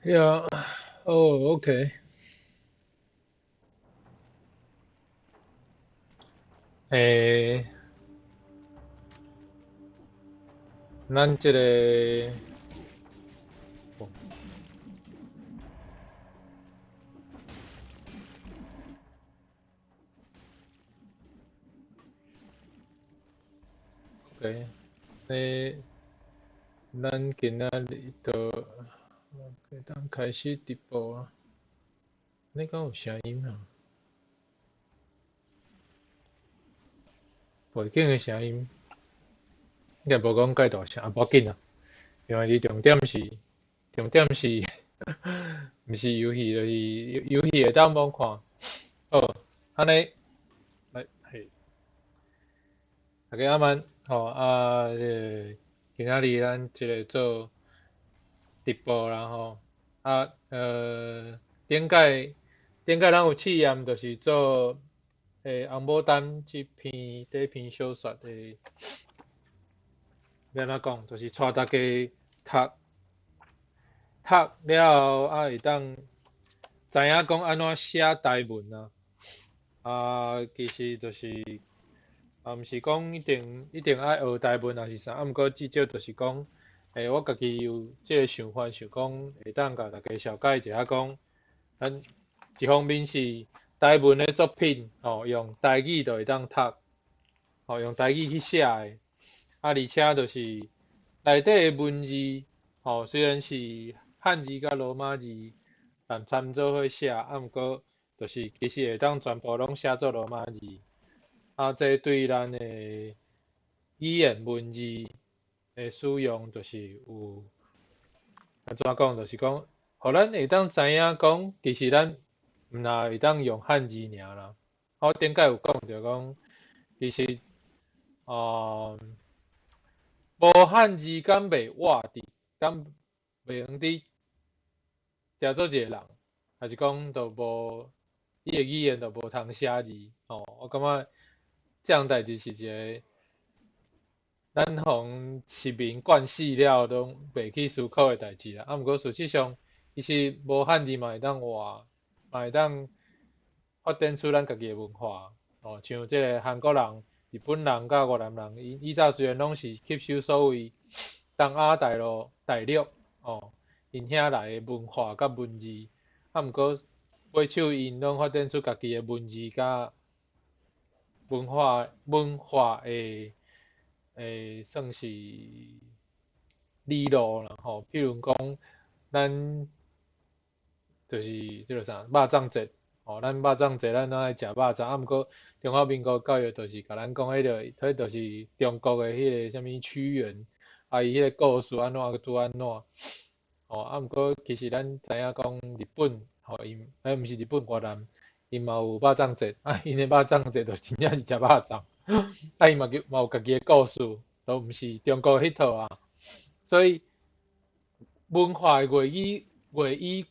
Yeah. Oh, OK. 欸，咱這个，OK，欸，咱今仔日就會當開始直播啊。你敢有聲音啊？背景的聲音，應該無講蓋大聲，啊，無要緊啦。因為你重點是，毋是遊戲，就是遊戲會當罔看。好，按呢，來，嘿，大家晚安，吼啊，這个今仔日咱這个做直播啦吼，啊，頂擺頂擺咱有試驗，就是做紅牡丹這篇短篇小說的，欲按怎講，就是帶大家讀讀了後，啊會當知影講按怎寫台文啊。啊，其實就是啊，毋是講一定愛學台文抑是啥，啊，毋過至少就是講，我家己有這个想法，想講會當共大家紹介一下講，咱一方面是台文的作品，吼，用台語就會當讀，吼，用台語去寫的，啊，而且就是內底的文字，吼，雖然是漢字佮羅馬字摠摻做伙寫，啊，毋過就是其實會當全部攏寫做羅馬字，啊，這對咱的語言文字的使用，就是有按怎講，就是講，予咱會當知影講，其實咱毋若會當用漢字爾啦。我頂擺有講著講，其實，無漢字敢袂活佇，敢袂用佇成做一個人，抑是講就無伊的語言就無通寫字吼。我感覺這項代誌是一個咱予殖民慣死了，攏袂去思考的代誌啦。啊，毋過事實上，其實無漢字嘛會當活，嘛會當發展出咱家己的文化。吼，像這个韓國人、日本人佮越南人，𪜶以早雖然攏是吸收所謂東亞大陸吼，𪜶遐來的文化佮文字，啊，毋過尾手𪜶攏發展出家己的文字佮文化的算是理路啦吼。譬如講，咱就是這个啥肉粽節，吼，咱肉粽節咱攏愛食肉粽，啊，毋過中華民國教育就是共咱講，彼就是中國的彼个啥物屈原，啊，伊彼个故事按怎拄按怎，吼，啊，毋過其實咱知影講日本，吼，𪜶毋是日本，越南，𪜶嘛有肉粽節，啊，𪜶的肉粽節就真正是食肉粽，啊，𪜶嘛叫嘛有家己的故事，都毋是中國彼套啊，所以文化的話語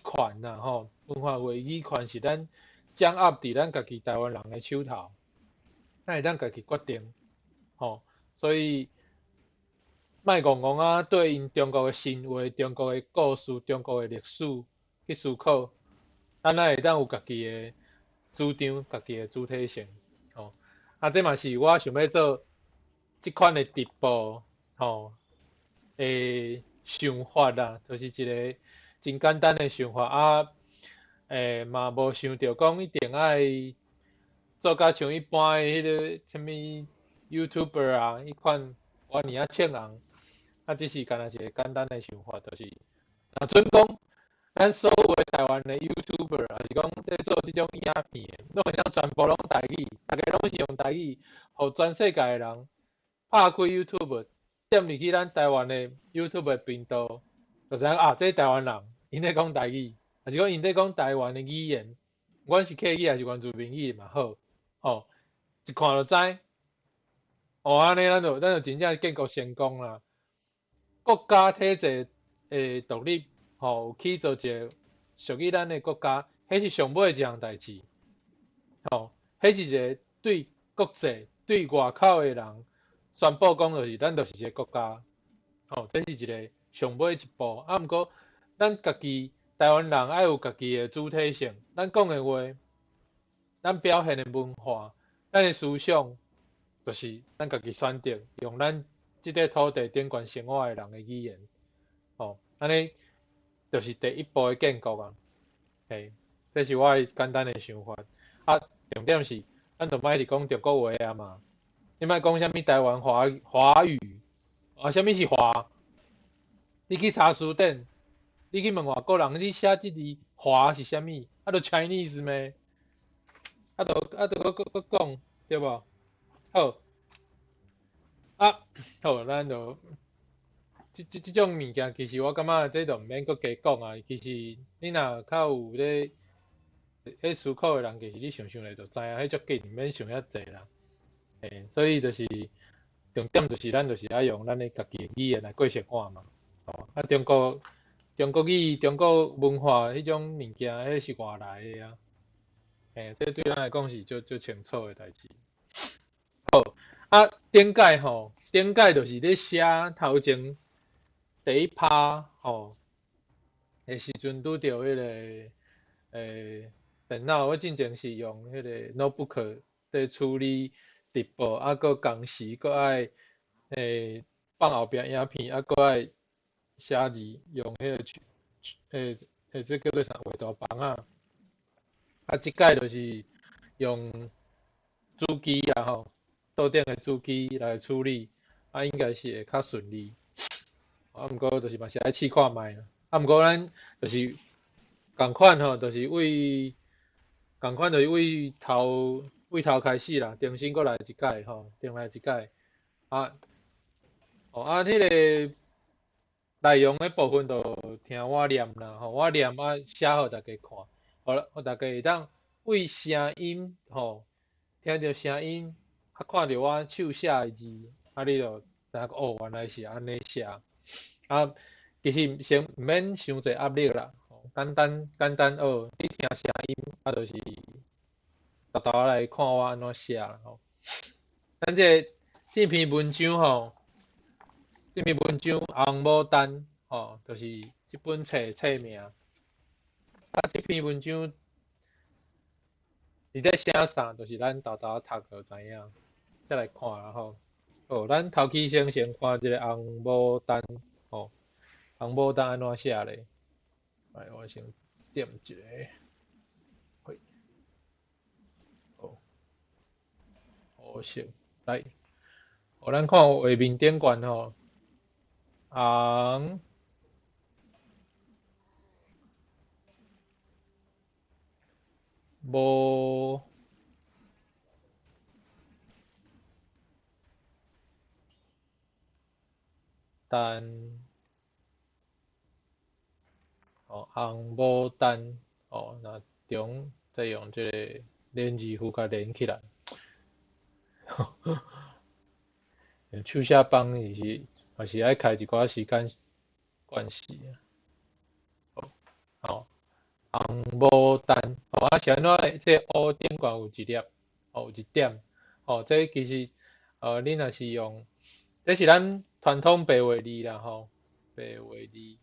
權啦，吼，文化話語權是咱掌握佇咱家己台灣人的手頭，咱會當家己決定，吼，所以莫戇戇啊，對𪜶中國的神話、中國的故事、中國的歷史去思考，咱才會當有家己的主張、家己的主體性，吼。啊，這嘛是我想欲做這款的直播，吼的想法啦，就是一个真簡單的想法啊，嘛無想著講一定愛做甲像一般的彼个啥物 YouTuber 啊，彼款遮爾仔衝紅，啊，只是干焦一个簡單的想法，就是若準講咱所有的台灣的 YouTuber，抑是講咧做這種影片的，攏會當全部攏台語，逐家攏是用台語，予全世界的人拍開 YouTube，點入去咱台灣的 YouTube 的頻道，就知影啊，這台灣人，𪜶咧講台語，抑是講𪜶咧講台灣的語言，不管是客語抑是原住民語嘛好，吼，一看就知。哦，按呢咱就真正建國成功啦。國家體制的獨立，吼，有去做一个屬於咱的國家，彼是上尾一項代誌。吼，彼是一个對國際、對外口的人宣布講，就是咱就是一个國家。吼，這是一个上尾一步。啊，毋過咱家己台灣人愛有家己的主體性，咱講的話，咱表現的文化，咱的思想，就是咱家己選擇用咱這塊土地頂懸生活的人的語言，吼，按呢就是第一步的建國啊，嘿，這是我的簡單的想法。啊，重點是，咱就莫一直講中國話啊嘛，你莫講啥物台灣華語，啊，啥物是華？你去查詞典，你去問外國人，你寫這字華是啥物？啊，就 Chinese 咩？啊，就閣講，對無？好，啊，好，咱就這種物件，其實我感覺這就毋免閣加講啊。其實你若較有咧思考的人，其實你想想咧就知影，彼足緊，毋免想遐濟啦。嘿，所以就是重點就是咱就是愛用咱的家己的語言來過生活嘛。吼，啊，中國語、中國文化彼種物件，彼是外來的啊。嘿，這對咱來講是足足清楚的代誌。好，啊，頂擺吼，頂擺就是咧寫頭前第一拍吼的時陣，拄著彼個電腦，我進前是用彼個 notebook 佇處理直播，啊，閣同時閣愛放後壁影片，啊，閣愛寫字，用彼個這叫做啥畫大板仔。啊，這擺就是用主機啊吼，桌頂的主機來處理，啊，應該是會較順利。啊，毋過就是嘛是愛試看覓啦。啊，毋過咱就是仝款吼，就是為仝款就是為頭開始啦，重新閣來一擺吼，重來一擺。啊，哦啊，彼個內容的部分就聽我念啦吼，我念啊寫予大家看，好啦，予大家會當為聲音吼，聽著聲音，啊看著我手寫的字，啊你就知影講哦，原來是按呢寫。啊，其實先毋免傷濟壓力啦，簡單簡單學，你聽聲音，啊就是沓沓來看我按怎寫啦吼。咱這篇文章吼，這篇文章《紅牡丹》吼，就是這本冊冊名。啊，這篇文章佇咧寫啥？就是咱沓沓讀就知影，再來看啦吼。好，咱頭起先看這個紅牡丹吼，紅牡丹按怎寫咧？來，我先點一下。嘿，好，好色，來，好，咱看畫面頂懸吼，紅牡丹，哦，紅牡丹，哦，那中再用這個連字符共連起來。用手寫板是嘛是愛開一寡時間關係啊。好，好，紅牡丹，哦，啊是按怎？這個烏頂懸有一粒，哦，有一點，哦，這其實，你若是用，這是咱傳統白話字啦，吼，白話字，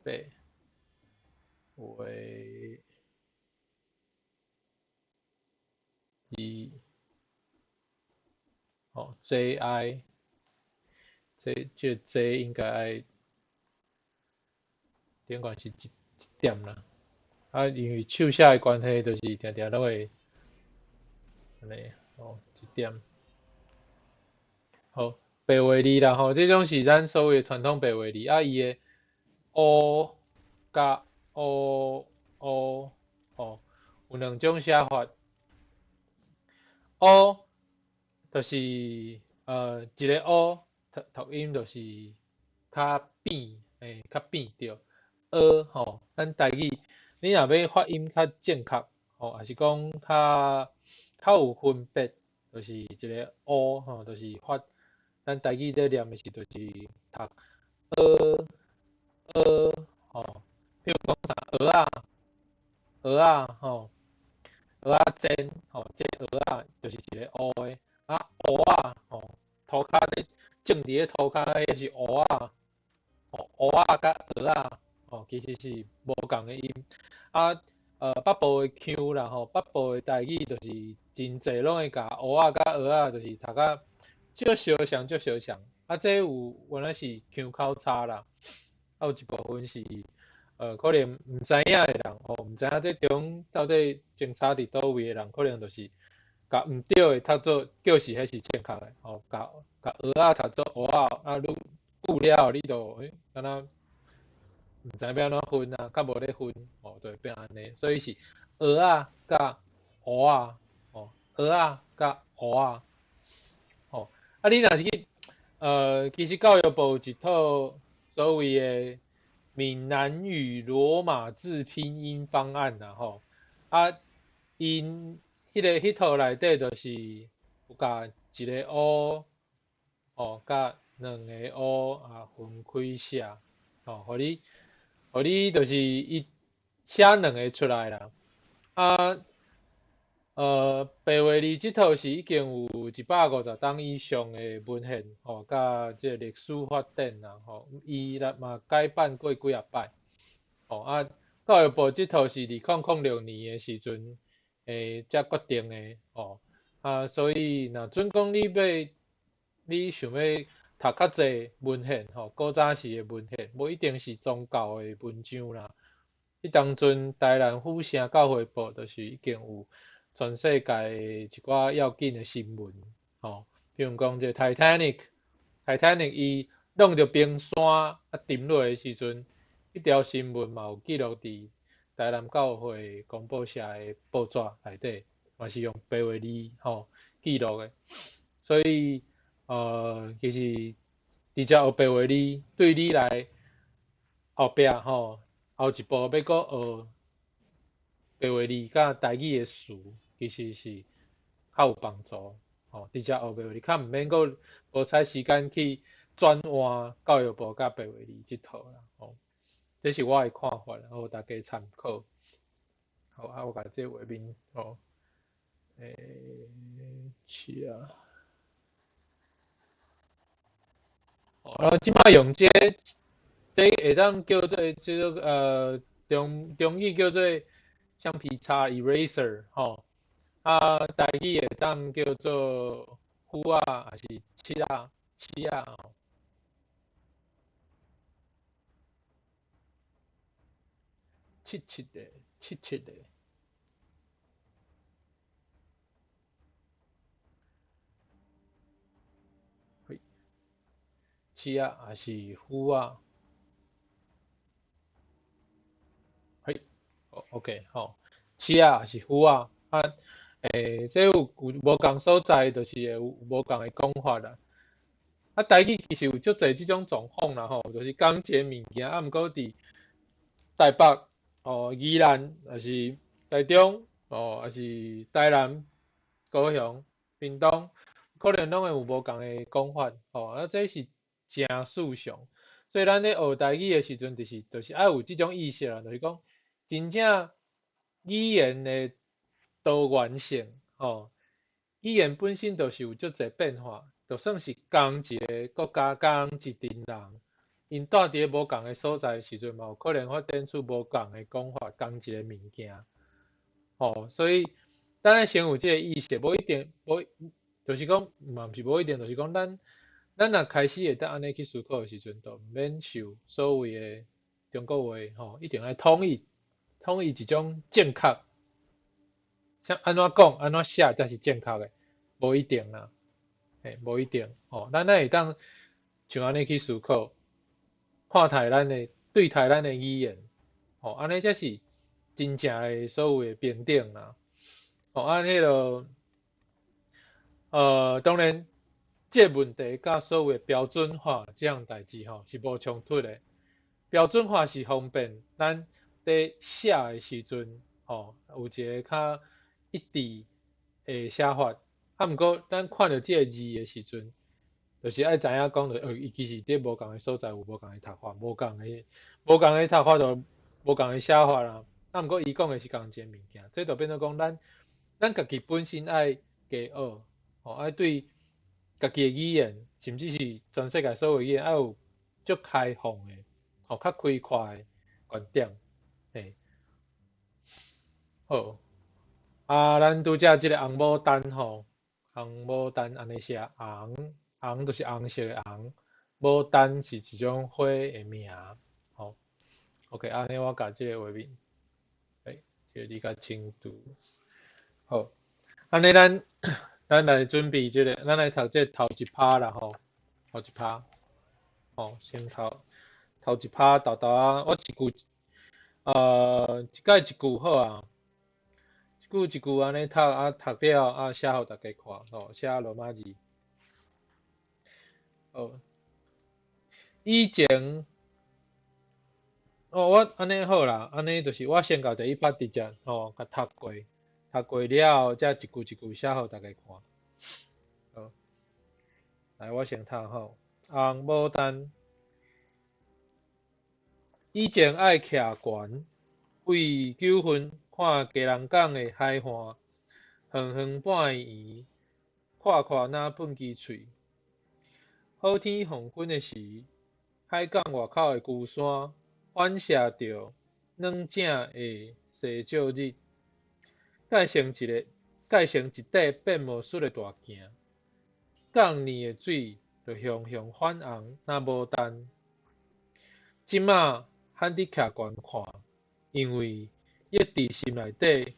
白話字，哦，J I，這 J 應該愛頂懸是一點啦。啊，因為手寫的關係，就是定定攏會按呢，哦，一點。好，白話字啦，吼，這種是咱所謂傳統白話字，啊，伊的烏佮烏烏，吼，有兩種寫法。烏就是一個烏讀音就是較扁，較扁對。蚵吼，咱台語，你若欲發音較正確，吼，抑是講較有分別，就是一個烏吼，就是發咱台語咧念的時，就是讀蚵蚵吼，比如講啥蚵仔，蚵仔吼，蚵仔煎吼，這蚵仔就是一個烏的，啊烏仔吼，塗跤咧種佇咧塗跤，彼是芋仔，吼，芋仔佮蚵仔，吼，其實是無仝的音。啊，北部的腔啦吼，北部的台語就是真濟攏會共芋仔佮蚵仔，就是讀甲足相像，足相像。啊，這有原來是腔口差啦，啊，有一部分是可能毋知影的人吼，毋知影這中到底相差佇佗位的人，可能就是共毋對的讀做叫是彼是正確的，吼，共共蚵仔讀做芋仔，啊，愈久了後你就敢若毋知欲按怎分啊，較無咧分，吼，就會變按呢。所以是蚵仔佮芋仔，吼，蚵仔佮芋仔，吼，啊，你若是去，其實教育部有一套所謂的閩南語羅馬字拼音方案啦，吼，啊，𪜶彼套內底就是有共一个 O，吼，佮兩個 O 啊分開寫，吼，予你就是伊寫兩个出來啦，啊，白話字這套是已經有150冬以上的文獻，吼，佮這個歷史發展啦，吼，伊嘛改版過幾仔擺，吼，啊，教育部這套是2006年的時陣，才決定的，吼，啊，所以若準講你想欲讀較濟文獻，吼，古早時的文獻，無一定是宗教的文章啦。彼當陣台南府城教會報就是已經有全世界的一寡要緊的新聞，吼，比如講這個 Titanic，Titanic 伊挵著冰山啊沉落的時陣，彼條新聞嘛有記錄佇台南教會公報社的報紙內底，嘛是用白話字吼記錄的，所以其實直接學白話字對你來後壁吼，後一步欲閣學白話字佮台語的詞，其實是較有幫助。吼，直接學白話字，較毋免閣無嘥時間去轉換教育部佮白話字這套啦。吼，這是我的看法，予大家參考。好，啊，我共這畫面吼，是啊。啊，這擺用這個，這會當叫做這個中語叫做橡皮擦 eraser 吼，啊，台語會當叫做斧仔，抑是尺仔、尺仔吼。七七的，七七的。尺仔抑是斧仔，嘿，OK 吼，尺仔抑是斧仔，啊，這有無仝所在，就是會有無仝的講法啦。啊，台語其實有足濟這種狀況啦吼，就是仝一个物件，啊，毋過佇台北、哦，宜蘭，抑是台中，哦，抑是台南、高雄、屏東，可能攏會有無仝的講法，吼，啊，這是誠事常，所以咱咧學台語的時陣，就是愛有這種意識啦，就是講真正語言的多元性，吼，語言本身就是有足濟變化，就算是仝一个國家、仝一陣人，𪜶蹛佇咧無仝的所在的時陣，嘛有可能發展出無仝的講法，仝一个物件，吼，所以咱愛先有這个意識，無一定無，就是講嘛，毋是無一定，就是講咱。咱若開始會當按呢去思考的時陣，就毋免受所謂的中國話吼，一定愛統一，統一一種正確，像按怎講、按怎寫才是正確的，無一定啦，嘿，無一定吼。咱會當像按呢去思考，看待咱的對待咱的語言，吼，按呢才是真正的所謂的平等啦。吼，按彼个，當然。這個問題佮所謂標準化這項代誌吼是無衝突的。標準化是方便咱佇寫的時陣吼有一個較一致的寫法。啊，毋過咱看著這個字的時陣，就是愛知影講著，伊其實佇無仝的所在有無仝的讀法，無仝的讀法就無仝的寫法啦。啊，毋過伊講的是仝一个物件，這就變做講咱家己本身愛加學，吼，愛對。家己的語言，甚至是全世界所有語言，愛有足開放的，吼，較開闊的觀點，嘿。好，啊，咱拄才這個紅牡丹吼，紅牡丹按呢寫，紅紅就是紅色的紅，牡丹是一種花的名，吼。OK，按呢我共這个畫面，欸，這个你較清楚。好，按呢咱來準備這个，咱來讀這个頭一拍啦吼，頭一拍，吼，先頭一拍沓沓仔，我一句，一擺一句好啊。一句一句按呢讀，啊讀了啊寫予大家看，吼，寫羅馬字。好，以前，哦，我按呢好啦，按呢就是我先共第一拍直接吼，共讀過，讀過了後，才一句一句寫予大家看。好，來我先讀吼，紅牡丹。以前愛徛懸，為九份看基隆港的海岸，遠遠半圓，闊闊若畚箕喙。好天黃昏的時，海港外口的龜山反射著暖井的西照日，蓋成一塊變魔術的大鏡。仝年的水就雄雄反紅，若牡丹。這馬罕佇徛懸看，因為抑佇心內底，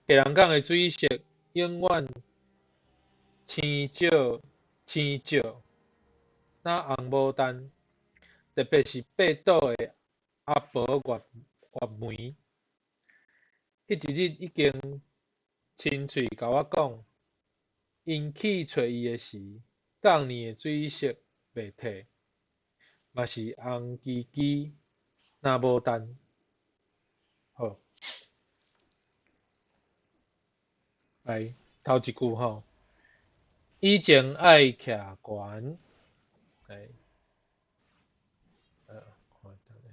基隆港的水色永遠青少青少，若紅牡丹。特別是爬島的阿婆月月梅，彼一日已經親喙共我講，𪜶去揣伊的時，仝年的水色袂褪，嘛是紅吱吱，若牡丹。好，來頭一句吼，以前愛徛懸，來，看等下，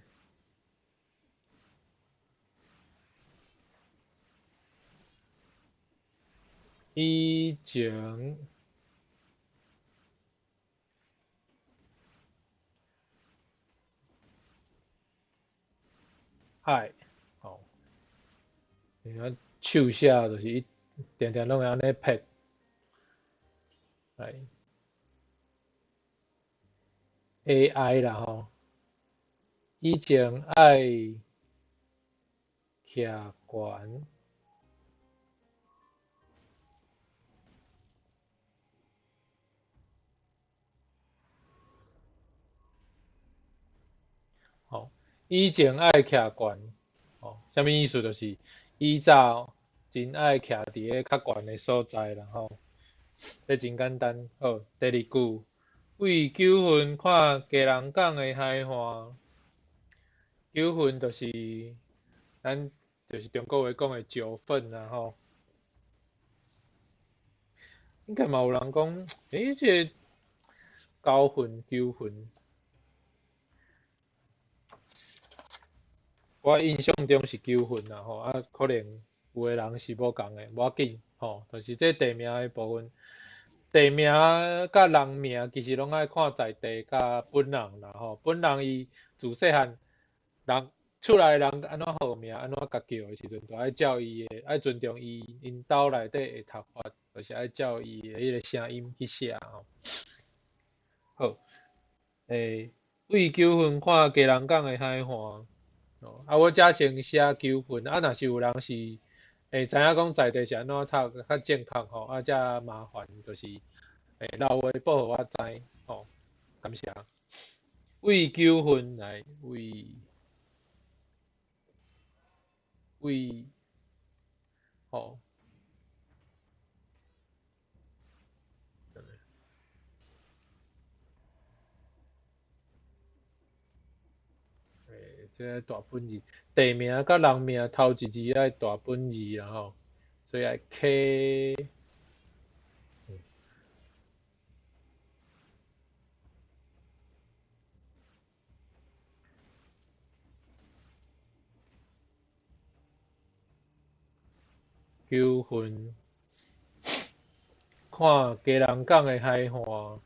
以前愛，吼，你看手寫就是伊定定攏會按呢撇，來，AI 啦吼，以前愛徛懸，吼，以前愛徛懸，吼，啥物意思？就是以早真愛徛佇咧較懸的所在啦吼，這真簡單。好，第二句，為九份看基隆港的海岸，九份就是咱就是中國話講的九份啦吼。應該嘛有人講，欸，這个九份九份，我印象中是九份啦吼，啊，可能有的人是無仝的，無要緊吼，就是這地名的部分，地名佮人名其實攏愛看在地佮本人啦吼，本人伊自細漢人厝內人按怎號名，按怎共叫的時陣，就愛照伊的，愛尊重伊𪜶兜內底的讀法，就是愛照伊的彼个聲音去寫吼。好，欸，為九份看基隆港的海岸，哦，啊，我遮先寫九份，啊，若是有人是會知影講在地是按怎讀較正確吼，啊，才麻煩就是，欸，留話報予我知吼，感謝。為九份來為為，吼。欸，這个大本字，地名佮人名頭一字愛大本字啦吼，所以愛 K。九份，看看基隆港的海岸。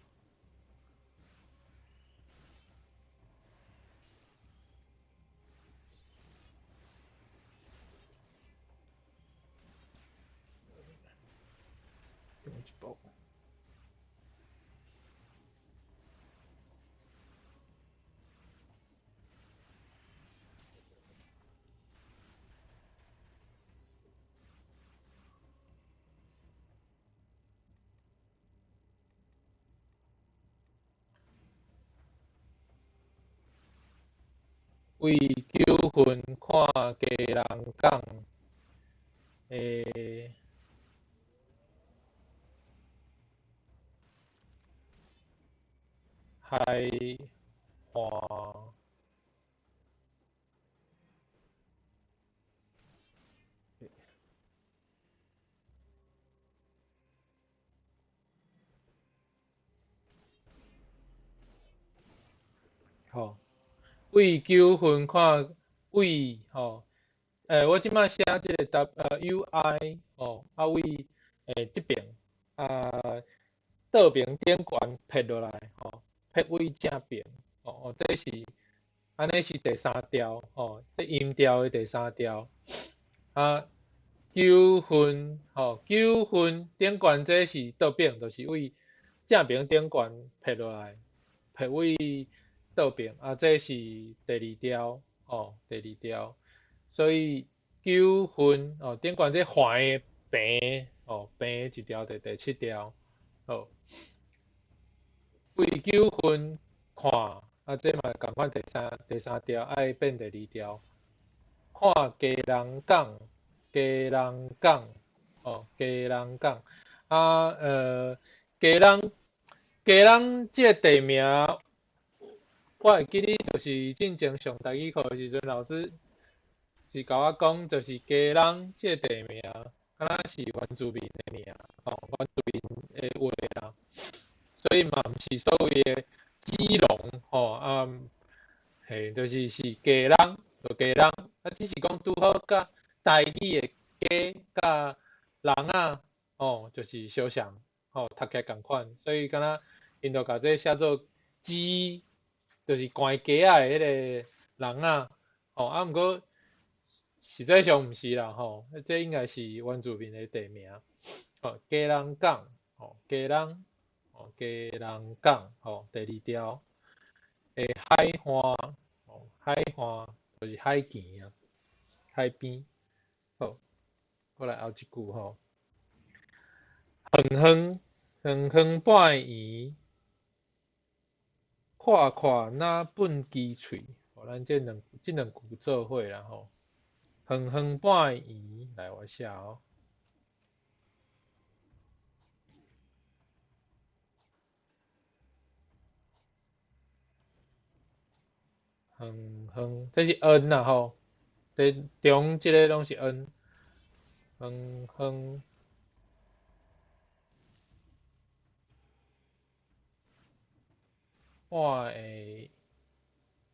為九份看基隆港的海岸。吼，為九份看為吼，我這擺寫這个 W UI 吼，啊為這爿啊倒爿頂懸撇落來吼，撇為正爿，哦哦，這是按呢是第三調吼，這音調的第三調。啊，九份吼，九份頂懸這是倒爿，就是為正爿頂懸撇落來，撇為倒爿，啊，這是第二調，吼，第二調。所以九份哦，頂懸這橫的平哦，平一條第第七調，好。為九份看，啊，這嘛仝款第三第三調愛變第二調。看基隆港，基隆港，哦，基隆港，啊，基隆基隆這个地名。我會記得，就是進前上台語課的時陣，老師是共我講，就是基隆這个地名，敢若是原住民的名，吼，原住民的話啦，所以嘛毋是所謂的基隆，吼啊，嘿，就是是基隆，就基隆，啊，只是講拄好佮台語的基佮人仔，吼，就是相像，吼，讀起來仝款，所以敢若𪜶就共這寫做基。就是關雞仔的彼个人仔，吼啊，毋過實際上毋是啦，吼，這應該是原住民的地名，吼，基隆港，吼，基隆，吼，基隆港，吼，第二條的海岸，吼，海岸就是海墘啊，海邊，好，過來後一句吼，遠遠遠遠半圓。看看若畚箕喙，吼，咱這兩這兩句做伙啦吼。遠遠半圓，來我寫哦。遠遠，這是 N 啦吼，這中這个攏是 N。遠遠。半个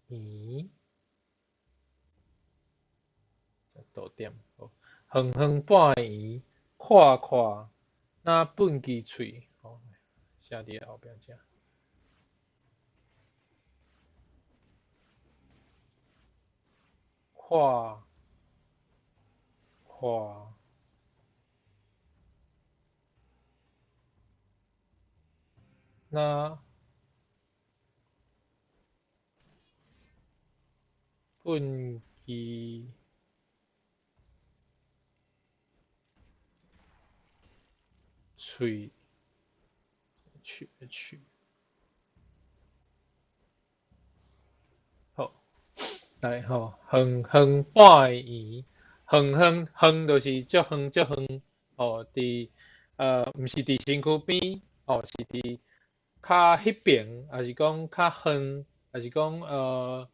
圆，逗點，好，遠遠半圓，看看若畚箕喙，吼，寫佇後壁遮。看看若畚箕喙，喙喙，好，來吼，遠遠半圓，遠遠遠就是足遠足遠，吼，佇毋是佇身軀邊，吼，是佇較彼爿，抑是講較遠，抑是講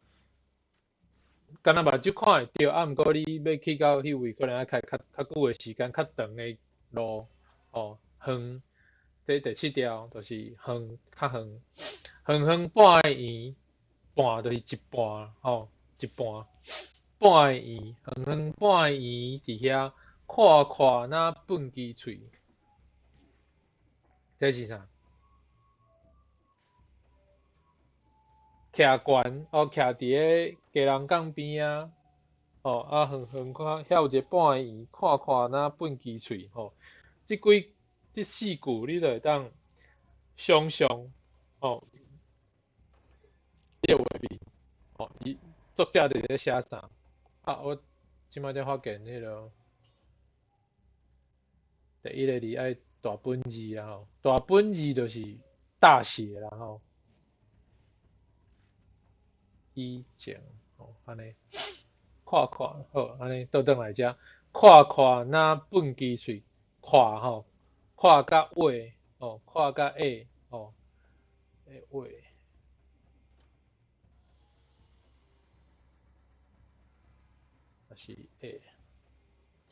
敢若目睭看會著，啊，毋過你欲去到彼位，可能愛開較較久的時間，較長的路，吼，遠，這第七條就是遠，較遠，遠遠半个圓，半就是一半，吼，一半，半个圓，遠遠半個圓佇遐看看若畚箕喙，這是啥？徛懸哦，徛佇咧基隆港邊仔，吼啊，遠遠看遐有一個半圓，看看若畚箕喙吼。這幾這四句你就會當想像吼，這個畫面吼，伊作者佇咧寫啥？啊，我這擺才發現彼个第一个字愛大本字啦吼，大本字就是大寫啦吼。以前吼，按呢看看好，按呢倒轉來遮，看看若畚箕喙，看吼，看佮畫吼，看佮畫吼，畫，抑是畫，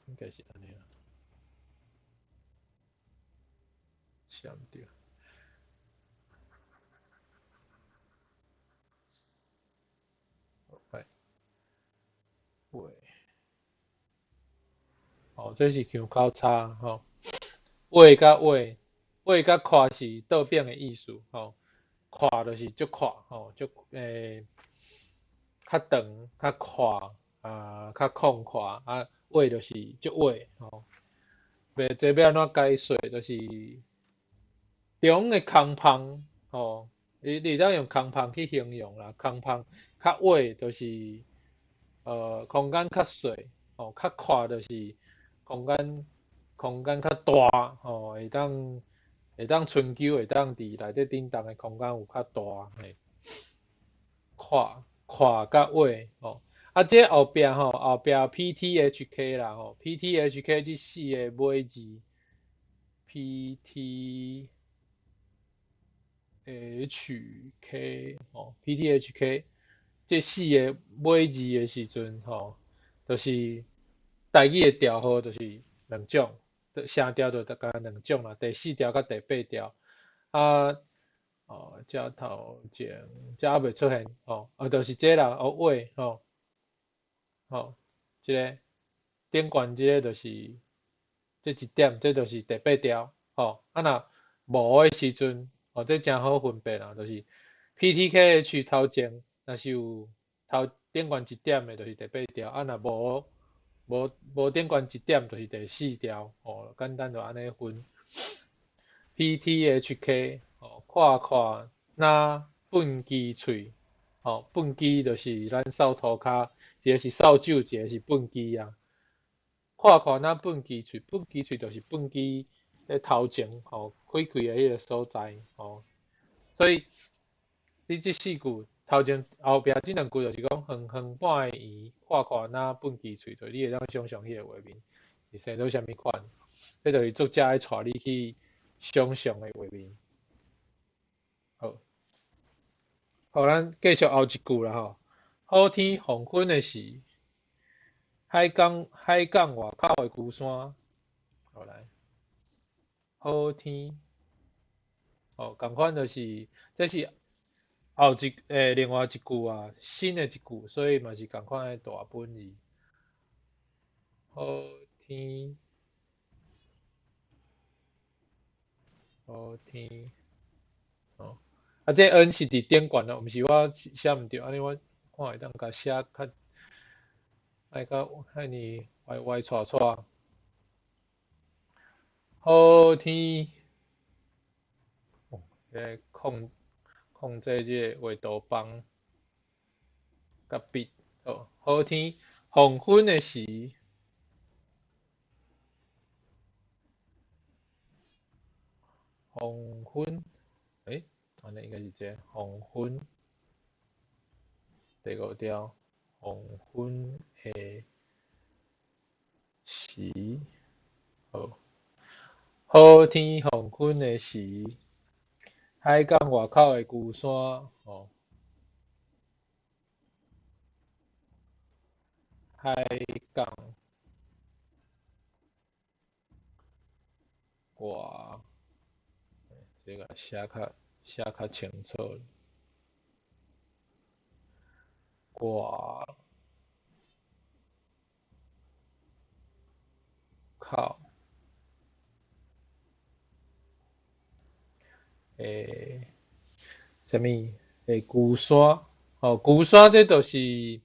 應該是按呢啦，寫毋著。畫，哦，這是腔口差吼，畫佮畫，畫佮闊是倒反的意思吼，闊就是足闊吼，足較長、較闊啊，較曠闊啊，畫就是足畫吼。袂，這欲按怎解說？就是中的空芳吼，你會當用空芳去形容啦，空芳較畫就是。空間較細，吼，較闊就是空間較大，吼，會當春秋會當佇內底振動的空間有較大，嘿。闊闊佮畫，吼，啊，這後壁吼，後壁 PTHK 啦，吼，PTHK 這四个尾字，PTHK，吼，PTHK。這四个尾字的時陣，吼，就是台語的調號，就是兩種，聲調就敢若兩種啦，第四調佮第八調。啊，哦，這頭前這猶未出現，吼，啊，就是這啦，哦，畫，吼，吼，這个頂懸這個就是這一點，這就是第八調，吼，啊若無的時陣，哦，這誠好分辨啦，就是 PTKH 頭前。若是有頭頂懸一點的，就是第八調；啊，若無頂懸一點，就是第四調。吼，簡單就按呢分。PTHK，吼，看看若畚箕喙，吼，畚箕就是咱掃塗跤，一个是掃帚，一个是畚箕啊。看看若畚箕喙，畚箕喙就是畚箕咧頭前，吼，開開的彼个所在，吼。所以你這四句。頭前後壁這兩句就是講，遠遠半个圓，看看若畚箕喙，就你會當想像彼個畫面是生做啥物款。這就是作者愛帶你去想像的畫面。好，好，咱繼續後一句啦吼。好天黃昏的時，海港外口的龜山，好來，好天，哦，仝款就是，這是。後一另外一句啊，新的一句，所以嘛是仝款的大本字。好天，好天，哦，啊，這 N 是佇頂懸哦，毋是我寫毋著，按呢我看會當共寫較，愛較遐爾歪歪斜斜。好天，哦，這個控。控制這個畫圖板佮筆，好，好天黃昏的時，黃昏，欸，按呢應該是這個黃昏，第五條，黃昏的時，好，好天黃昏的時。海港外口的龜山，吼，海港外，這个寫較清楚。外口。啥物？龟山，吼，龟山這就是，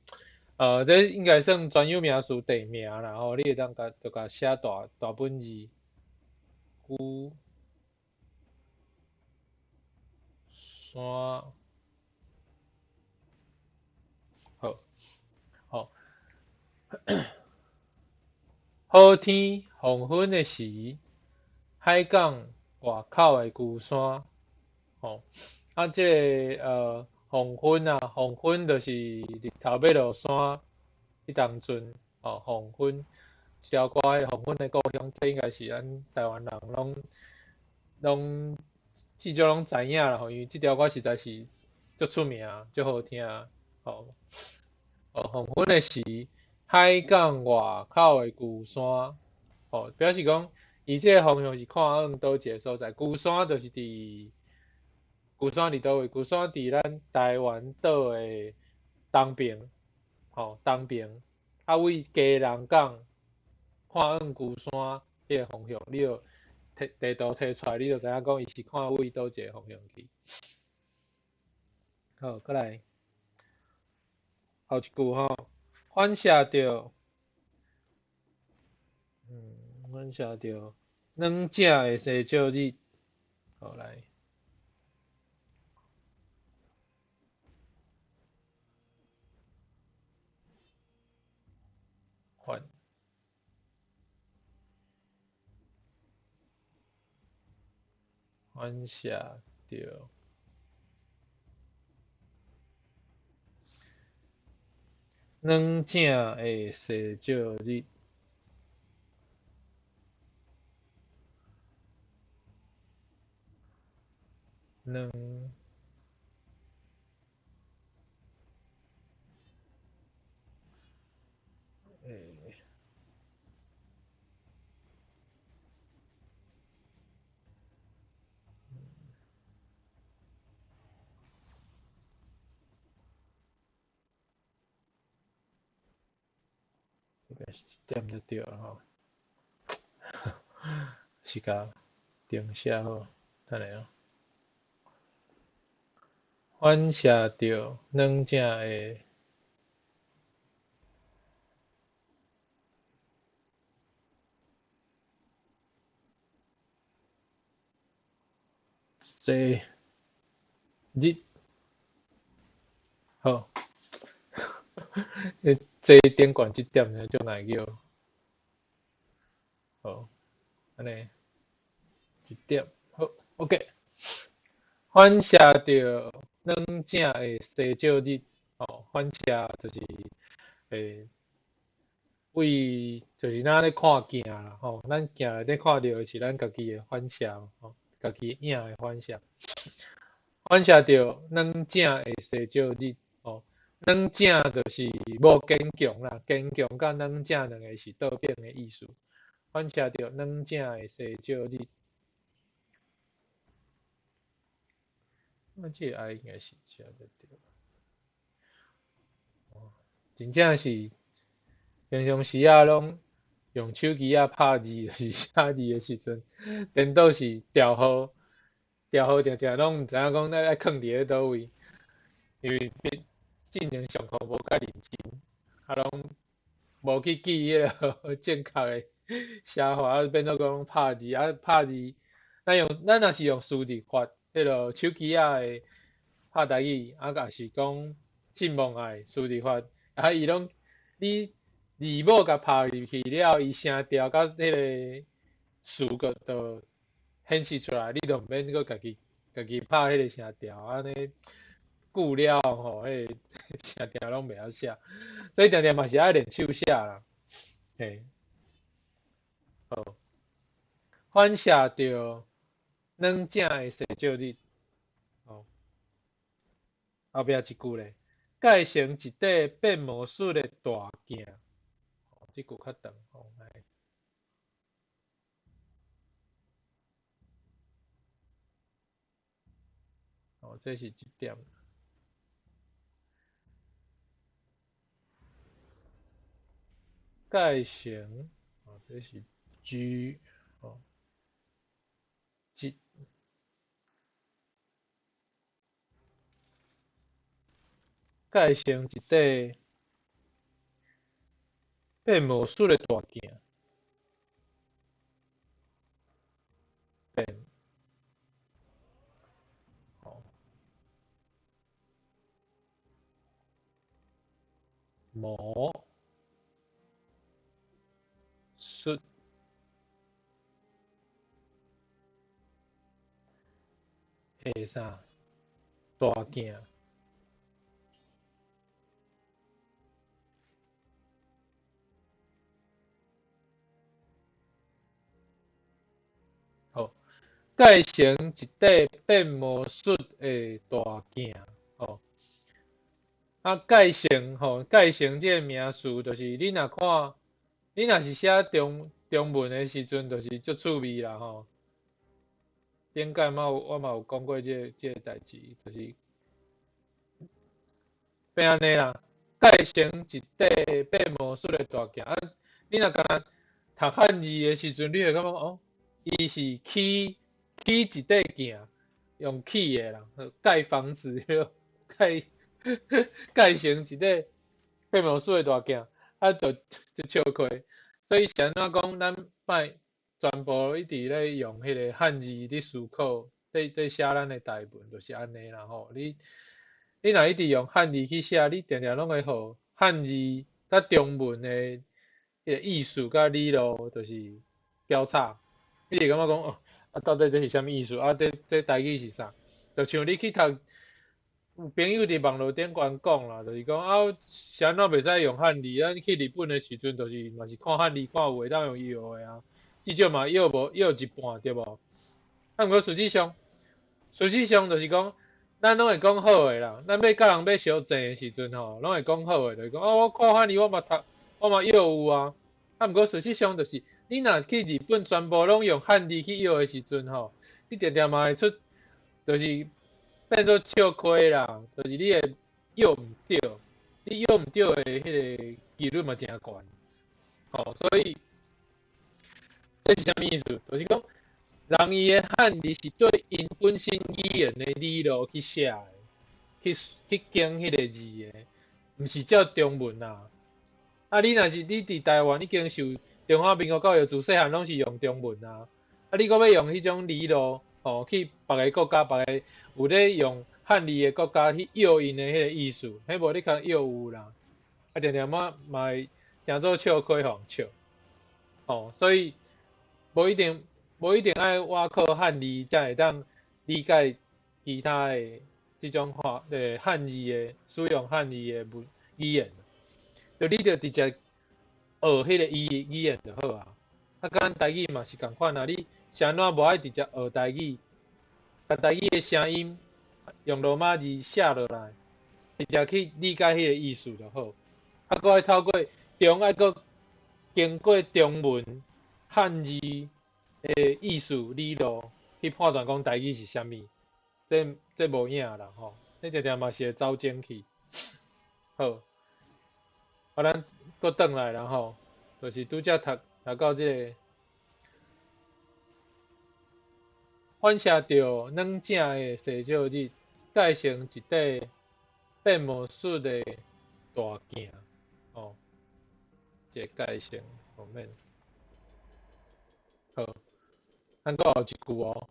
這應該算專有名詞地名啦，吼，你會當共就共寫大大本字，龜山，好，好，好天黃昏的時，海港外口的龜山，吼，啊，這个黃昏啊，黃昏就是日頭欲落山彼當陣，吼，黃昏，這條歌彼黃昏的故鄉，這應該是咱台灣人攏至少攏知影啦，吼，因為這條歌實在是足出名、足好聽，吼。黃昏的時，海港外口的龜山，吼，表示講，伊這个方向是看向佗一个所在，龜山就是佇龜山佇佗位？龜山佇咱台灣島的東邊，吼，東邊，啊，為基隆港看向龜山彼個方向，你就提地圖提出來，你就知影講伊是看位佗一個方向去。好，閣來，後一句吼，反射著，反射著軟正的西照日，好來。反射著軟正的西照日，軟應該是一點就對了吼，是共停寫好，等下喔。反射著軟正的西日，好，這頂懸這點呢足難叫，好，按呢一點，好，OK。反射著軟正的西照日，吼，反射就是為就是若咧看鏡啦，吼，咱鏡內底看著的是咱家己的反射，吼，家己影的反射。反射著軟正的西照日，吼，軟正就是無堅強啦，堅強佮軟正兩个是倒反的意思。反射著軟正的西照日。啊，這个愛應該是這就對。哦，真正是平常時仔攏用手機仔拍字，就是寫字的時陣，顛倒是調號，調號定定攏毋知影講愛囥佇咧佗位，因為進前上課無介認真，啊攏無去記彼个正確的寫法，啊變做講拍字，啊拍字，咱若是用輸入法，彼个手機仔的拍台語，啊抑是講信望愛輸入法，啊伊攏你字母共拍入去了，伊聲調佮彼个詞閣就顯示出來，你就毋免閣家己拍彼个聲調，按呢久了吼，彼个聲調攏袂曉寫，所以定定嘛是愛練手寫啦，嘿，好，反射著軟正的西照日，吼，後壁一句咧，蓋成一塊變魔術的大鏡，這句較長，吼，來。哦，這是一點。蓋成，哦，這是 G，哦，一。蓋成一塊變魔術的大鏡，變，吼，魔術的啥大鏡。好，蓋成一塊變魔術的大鏡，吼。啊，蓋成吼，蓋成這個名詞，就是你若看，你若是寫中文的時陣，就是足趣味啦吼。頂擺嘛有我嘛有講過這個代誌，就是變按呢啦，蓋成一塊變魔術的大鏡。啊，你若干焦讀漢字的時陣，你會感覺哦，伊是起一塊鏡，用起的啦，蓋房子，蓋成一塊變魔術的大鏡，啊，就笑詼。所以是按怎講，咱莫全部一直咧用彼个漢字佇思考，佇寫咱的台文，就是按呢啦吼。你若一直用漢字去寫，你定定攏會予漢字佮中文的彼个意思佮理路，就是交叉。你會感覺講哦，啊，到底這是啥物意思？啊，這台語是啥？就像你去讀，有朋友佇網路頂懸講啦，就是講啊，是按怎袂使用漢字？咱去日本的時陣，就是嘛是看漢字，看有會當用搖的啊，至少嘛搖無搖一半，對無？啊，毋過實際上就是講，咱攏會講好的啦。咱欲佮人欲相爭的時陣吼，攏會講好的，就是講啊，我看漢字我嘛讀，我嘛搖有啊。啊，毋過實際上就是，你若去日本全部攏用漢字去搖的時陣吼，你定定嘛會出，就是變做笑詼啦，就是你會搖毋對，你搖毋對的彼个幾率嘛誠懸，吼，所以這是啥物意思？就是講，人伊的漢字是對𪜶本身語言的理路去寫的，去經彼个字的，毋是照中文啊。啊，你若是你佇台灣已經受中華民國教育，自細漢攏是用中文啊。啊，你閣欲用彼種理路，吼，去別个國家、別个有咧用漢字的國家去搖𪜶的彼个意思，彼無你較搖有啦。啊，定定嘛嘛會成做笑詼予人笑，吼，所以無一定愛倚靠漢字才會當理解其他的這種話，漢字的使用漢字的文語言，就你就直接學彼個語言就好啊。啊，佮咱台語嘛是仝款啊，你是按怎無愛直接學台語，共台語的聲音用羅馬字寫落來，直接去理解彼個意思就好。啊，閣愛透過中愛閣經過中文漢字的意思理路去判斷講台語是啥物，這無影啦吼，你定定嘛是會走精去。好，啊，咱閣轉來啦吼，就是拄才讀到這个反射著軟正的踅石日，蓋成一塊變魔術的大鏡，吼，這个蓋成後面。好，咱閣後一句哦。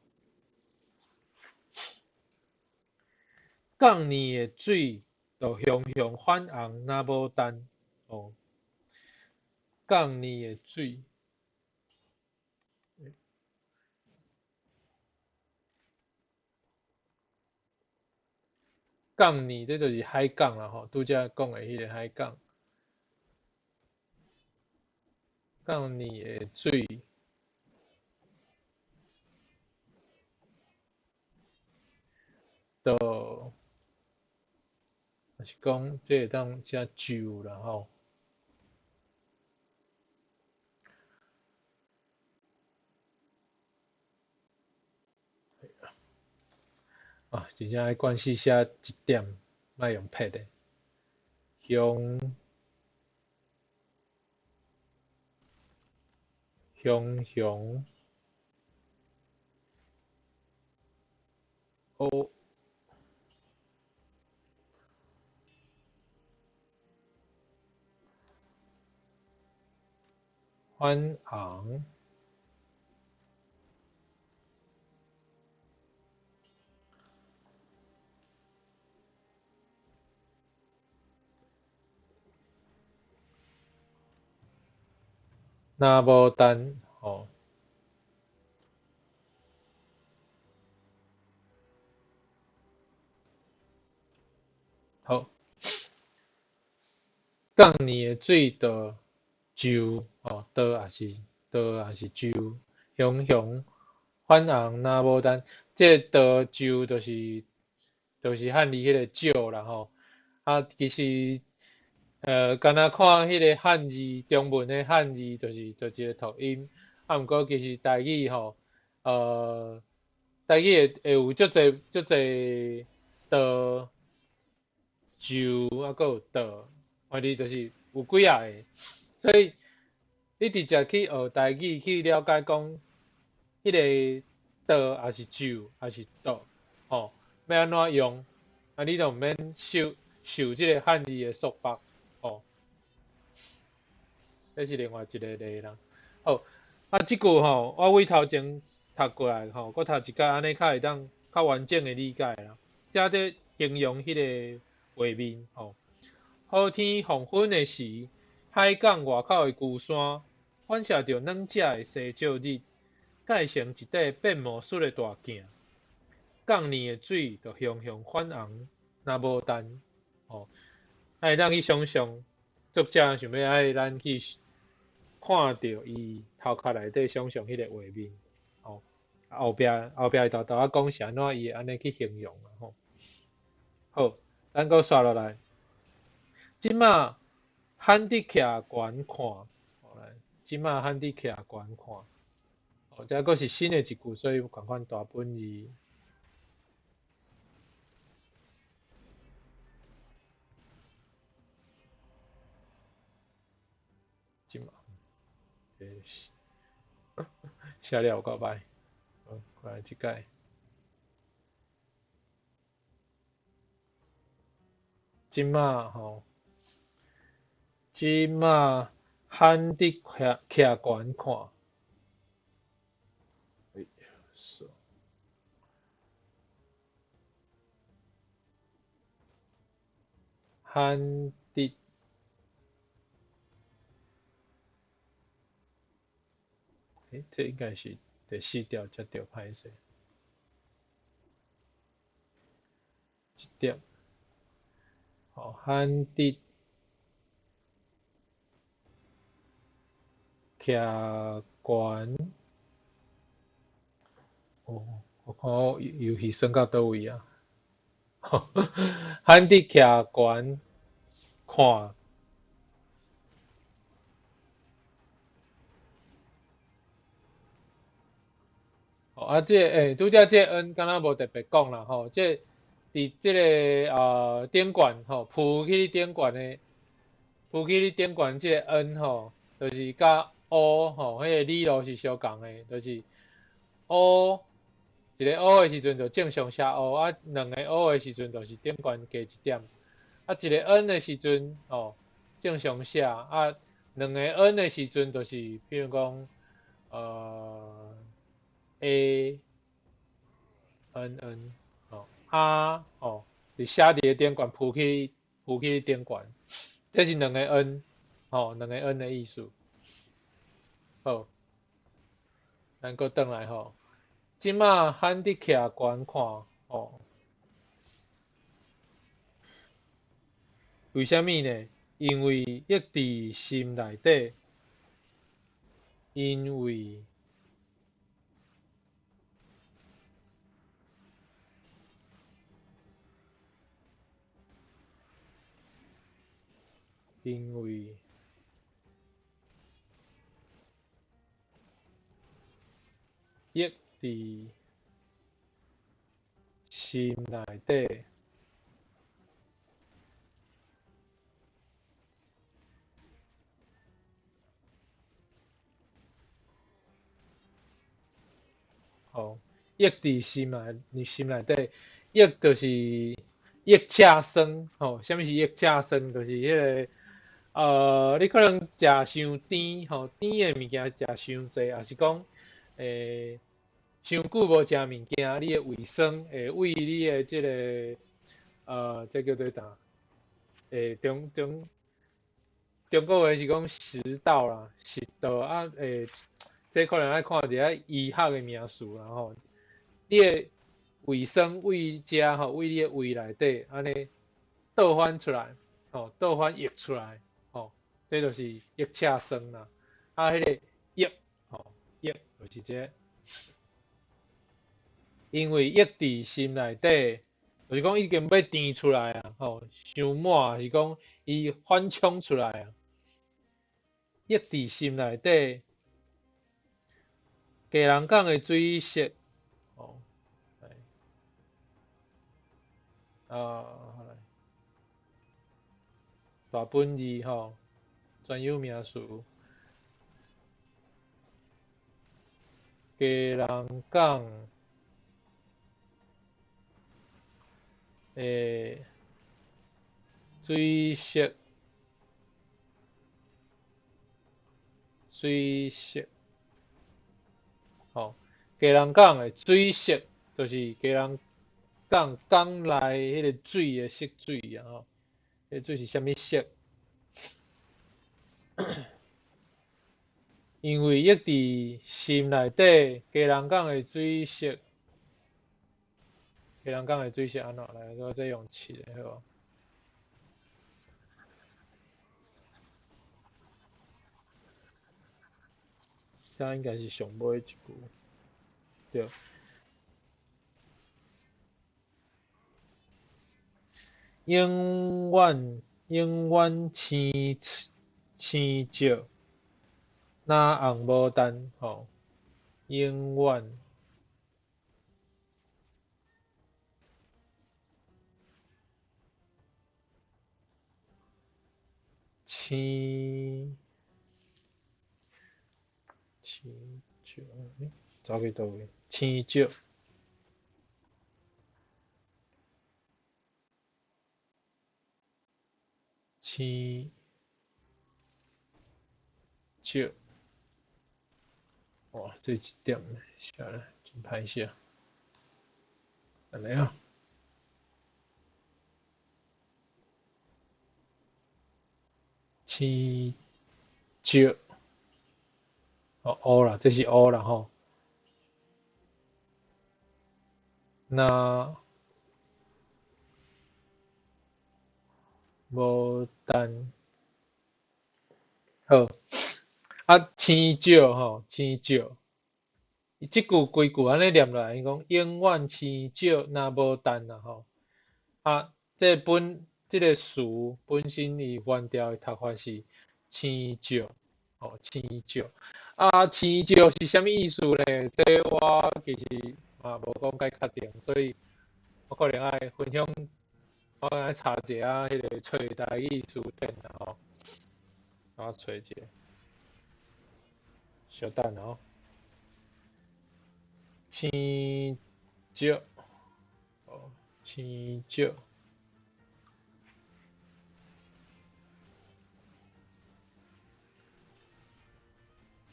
仝年的水就雄雄反紅若無陳，哦，仝年的水，仝年這就是海港啦吼，拄才講的彼个海港。仝年的水，就，抑是講這會當寫就啦吼。啊，真正愛慣勢寫一點，莫用撇的。雄雄雄，哦，反紅。若無陳吼。好，仝年的水就就吼，倒也是倒也是就，雄雄反紅若無陳，這個倒就就是漢字彼個少啦吼。啊，其實敢若看彼個漢字，中文的漢字就是一個讀音，啊，毋過其實台語吼，台語會有足濟足濟倒。就啊，閣有倒，反正就是有幾仔个，所以你直接去學台語去了解講，彼個倒抑是就抑是倒，吼，欲按怎用，啊，你都毋免受這个漢字的束縛，吼。這是另外一個例啦。好，啊，這句吼，我對頭前讀過來吼，閣讀一擺，按呢較會當較完整的理解啦。這佇形容彼個畫面吼，好天黃昏的時，海港外口的龜山反射著軟食的西照日，蓋成一塊變魔術的大鏡。仝年的水就雄雄反紅，若無陳吼，啊會當去想像，作者想欲愛咱去看著伊頭殼內底想像彼个畫面，吼，後壁伊沓沓仔講是按怎伊會按呢去形容啦吼。好。咱閣煞落來，這馬罕佇徛懸看，來，這馬罕佇徛懸看，哦，這閣是新的一句，所以仝款大本字。這馬，這寫了有夠歹，好，過來這擺。這馬吼，這馬罕佇徛懸看，欸，罕佇，欸，這應該是第四條才對，歹勢。這點。吼，罕佇徛懸，哦，我看我遊戲耍到佗位啊？罕佇徛懸看。哦，啊，這個欸，拄才這個 N 敢若無特別講啦，吼，這個佇這個頂懸吼，浮去頂懸的，浮去頂懸這個 N 吼，就是佮 O 吼，彼個理路是相仝的，就是 O 一個 O 的時陣就正常寫 O，啊，兩個 O 的時陣就是頂懸加一點，啊，一個 N 的時陣吼，正常寫，啊，兩個 N 的時陣就是，比如講，A N N 吼，啊吼，是寫佇个頂懸浮去頂懸，這是兩個 N 吼，兩個 N 的意思。好，咱閣轉來吼，這馬罕佇徛懸看吼，為啥物呢？因為抑佇心內底，因為因為抑佇心內底，吼，抑佇心內，你心內底，抑就是抑赤酸，吼，啥物是抑赤酸？就是彼個。你可能食傷甜吼，甜的物件食傷濟，抑是講傷久無食物件，你的胃酸會為你的這个這叫做啥？中國話是講食道啦，食道啊，這可能愛看佇遐醫學的名詞啦吼。你的胃酸為遮吼，為你的胃內底按呢倒反出來，吼，倒反溢出來，吼，這就是溢赤酸啦。啊，彼个溢，吼，溢就是這个。因為溢佇心內底，就是講已經欲甜出來啊，吼，傷滿，是講伊反衝出來啊。溢佇心內底，基隆港的水色，吼，來，啊，來，大本字吼，專有名詞，基隆港的水色，水色，吼，基隆港的水色，就是基隆港港內彼个水的色水啊，吼，彼个水是啥物色？因為溢佇心內底，基隆港的水色，基隆港的水色按怎來？我這用試的好無？這應該是上尾一句，對。永遠永遠生生石，若紅無陳吼，永遠生生石，走去佗位？生石。生石，哇，這一點寫咧真歹寫，按呢啊。生石，哦，烏啦，這是烏啦吼。若無陳，好，啊，生石吼，生石，這句規句按呢念落來，伊講永遠生石若無陳啦吼。啊，這本這个詞本身伊原調的讀法是生石，吼，生石。啊，生石是啥物意思呢？這我其實嘛無講介確定，所以我可能愛分享，我愛查一下彼个揣台語詞典啦吼。我揣一下，稍等哦。生石，哦，生石。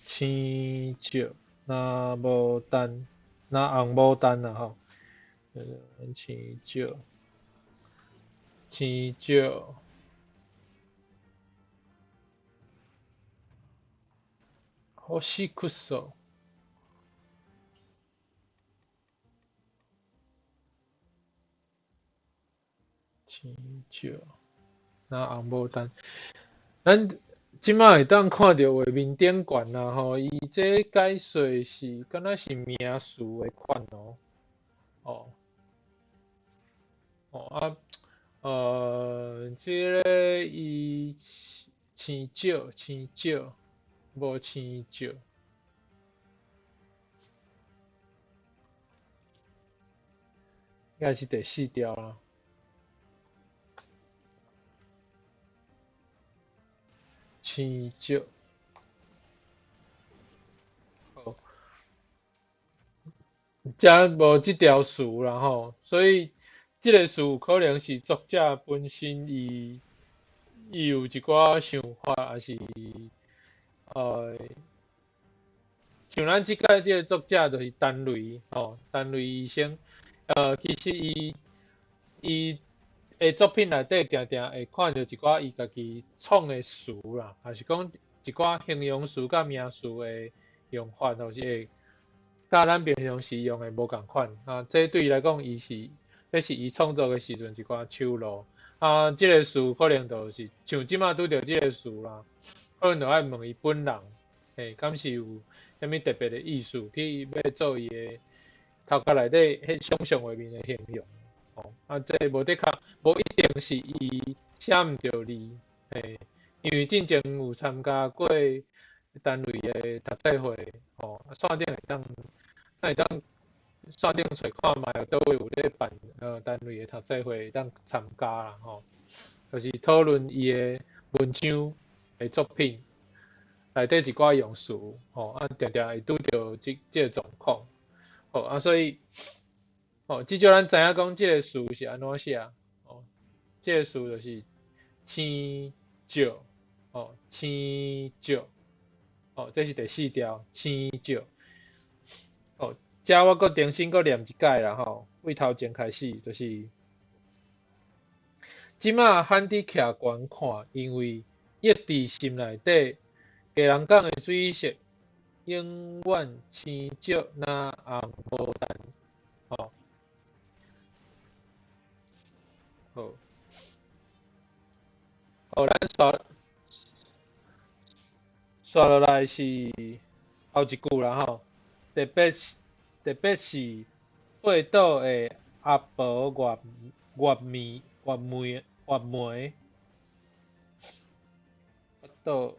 生石，若無陳，若紅無陳啦吼。生石，生石。欲クソ。生石，若紅無陳，咱這擺會當看著畫面頂懸啦吼，伊這解說是敢若是名詞的款哦，哦，哦啊，這个伊生石，生石，無生石。應該是第四條啦。生石，好，遮無這條詞啦吼，所以這个詞有可能是作者本身伊伊有一寡想法，抑是像咱這擺這个作者就是陳雷吼，陳雷醫生，其實伊的作品內底定定會看著一寡伊家己創的詞啦，抑是講一寡形容詞佮名詞的用法，就是會佮咱平常時用的無仝款。啊，這對伊來講，伊是這是伊創作的時陣一寡手路。啊，這个詞可能就是像這馬拄著這个詞啦，可能就愛問伊本人，嘿，敢是有啥物特別的意思去欲做伊的頭殼內底彼想像畫面的形容。吼，啊，這無的確無一定是伊寫毋著字，嘿，因為進前有參加過單位的讀冊會，吼，啊，線頂會當，咱會當線頂揣看覓有佗位有咧辦單位的讀冊會會當參加啦，吼，就是討論伊的文章的作品內底一寡用詞，吼，啊，定定會拄著這个狀況，好，啊，所以，吼，至少咱知影講這个詞是按怎寫，吼，這个詞就是青石，吼，青石，吼，這是第四條，青石，吼，遮我閣重新閣念一擺啦，吼，對頭前開始就是，這馬罕佇徛懸看，因為抑佇心內底，家人講的水色永遠青石若紅無陳，吼，好，好，咱煞落來是後一句啦，吼，特別是爬島的阿婆月梅月梅月梅，島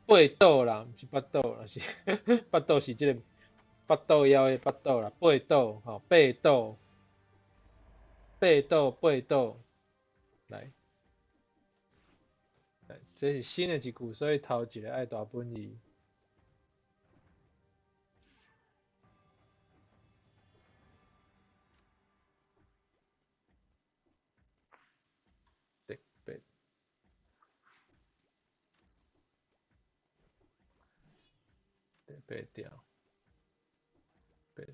爬島啦，毋是腹肚啦，是腹肚是這个腹肚枵的腹肚啦，爬島吼，爬島，爬島爬島，來，來，這是新的一句，所以頭一个愛大本字。特別，特別調，別，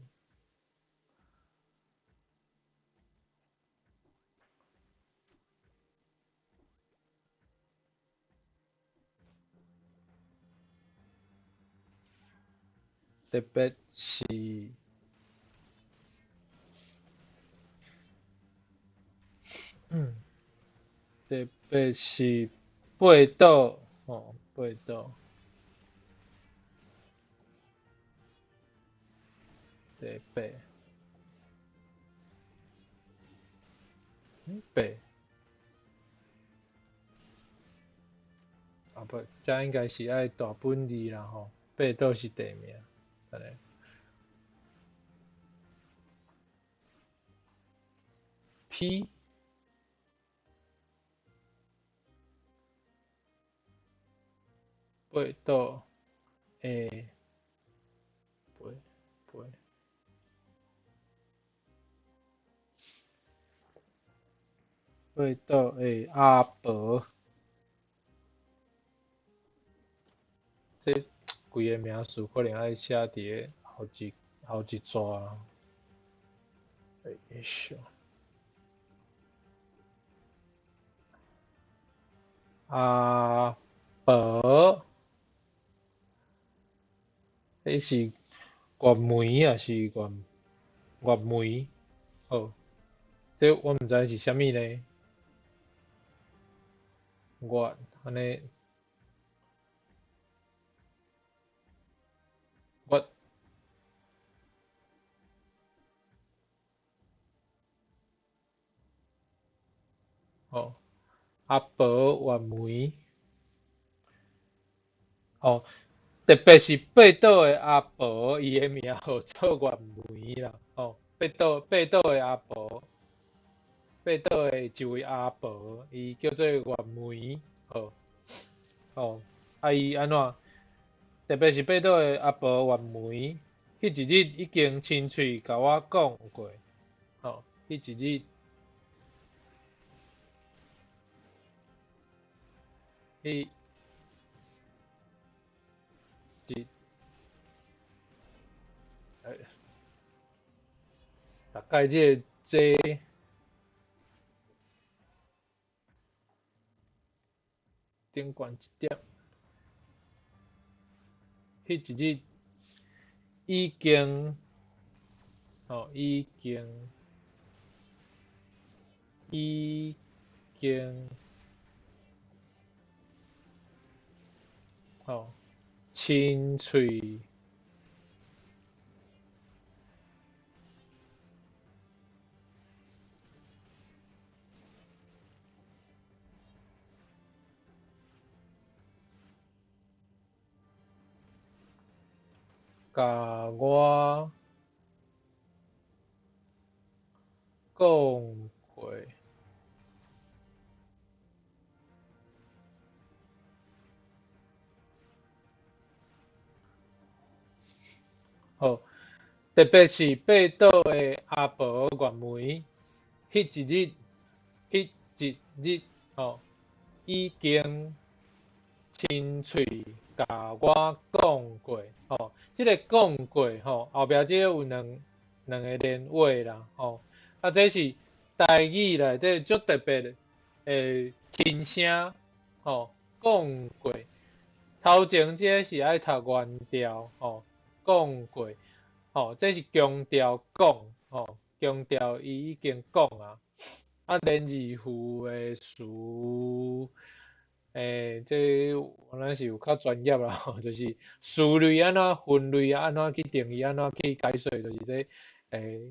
特別是，特別是爬島，吼，爬島，特別，爬，啊不，這應該是愛大本字啦，吼，爬島是地名，按呢。P 爬島的爬爬爬島的阿婆，這規个名詞可能愛寫佇咧後一逝啦。哎咻，阿婆，彼是月梅抑是月月梅？好，這我毋知是啥物呢？月按呢，月，哦，阿婆月梅，哦，特別是爬島的阿婆，伊的名號做月梅啦，哦，爬島的阿婆，爬島的一位阿婆，伊叫做月梅，好，哦，啊伊按怎？特別是爬島的阿婆月梅，彼一日已經親喙共我講過，吼，彼一日，彼一，大概這個這頂懸一點，彼一日已經，吼，已經，已經，吼，親喙共我講過。好，特別是爬倒的阿婆月梅，彼一日，彼一日，吼，已經親喙共我講過，吼，這個講過，吼，後壁這個有兩個連話啦，吼，啊，這是台語內底足特別的輕聲，吼，講過。頭前這個是愛讀原調，吼，講過，吼，這是強調講，吼，強調伊已經講啊。啊，連字符的詞，這咱是有較專業啦，吼，就是詞類按怎分類，按怎去定義，按怎去解說，就是這，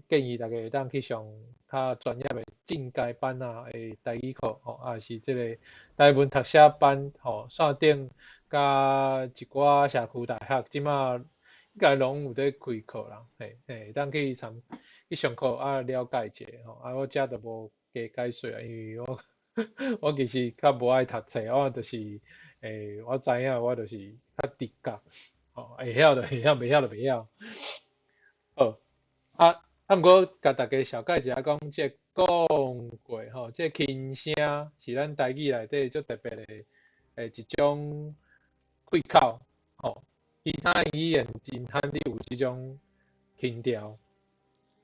建議大家會當去上較專業的進階班啊的台語課，吼，抑是這个台文讀寫班，吼，線頂佮一寡社區大學，這馬應該攏有咧開課啦，嘿，嘿，會當去參去上課啊，了解一下，吼，啊，我這就無加解說啊，因為我我其實較無愛讀冊，我就是，我知影我就是較直覺，吼，會曉就會曉，袂曉就袂曉。好，啊，啊，毋過共大家紹介一下，講這个講過，吼，這個輕聲是咱台語內底足特別的一種開口，吼，其他語言真罕咧有這種輕調。